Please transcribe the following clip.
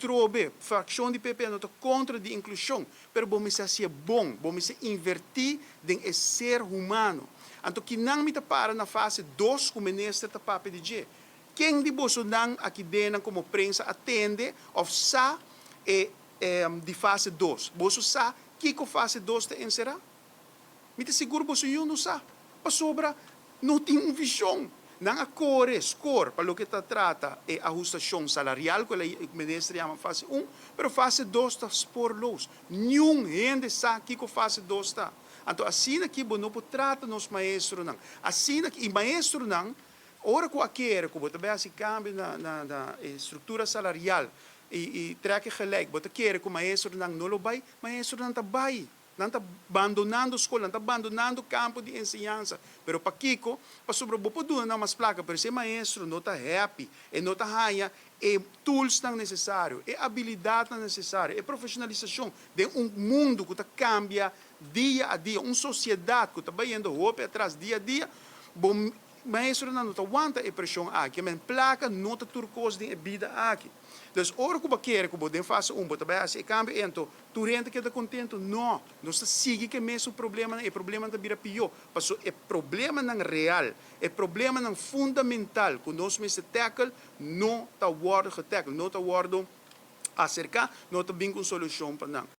Atrobe, frakshon di PPA no ta kontra di inklushon, pero bo mester hasié bon, bo mester invertí den e ser humano. Anto kinan mi ta para na fase dos ku minister ta papia di dje. Ken di bosonan aki den komo prensa a tende òf sa e di fase 2? Boso sa kiko fase 2 ta enserá? Mi ta sigur boso yu no sa. Pasobra no tin un vishon. Nan a kore score pa loke ta trata e ahustashon salarial ku e minister yama fase 1, pero fase 2 ta spoorloos. Niun hende sa kiko fase 2 ta. Anto asina aki bo no por trata nos maestronan. Asina aki, i maestronan, ora ku a kere ku bo ta bai hasi kambio na e struktura salarial i trek gelijk, bo ta kere ku maestronan no lo bai, maestronan ta bai. Nan ta bandonando skol, nan ta bandonando kampo di enseñansa. Pero pakiko? Pasobra bo por duna nan mas plaka, pero si e maestro no ta happy, e no ta haña e toolsnan nesesario, e abilidatnan nesesario, e profeshonalisashon den un mundu ku ta kambia dia a dia, un sosiedat ku ta bayendo hopi atras dia a dia, bo maestronan no ta wanta e preshon aki. Men plaka no ta tur kos den e bida aki. Dus ora ku bo kere ku bo den fase 1 bo ta bai hasi e kambio ei, anto tur hende keda kontentu? No, nos ta sigui ku e mesun problemanan, e problemanan ta bira pió. Pasobra e problemanan real, e problemanan fundamental ku nos mester tackle no ta wòrdu getackle, no ta wòrdu aserká, no ta bin ku un solushon pa nan.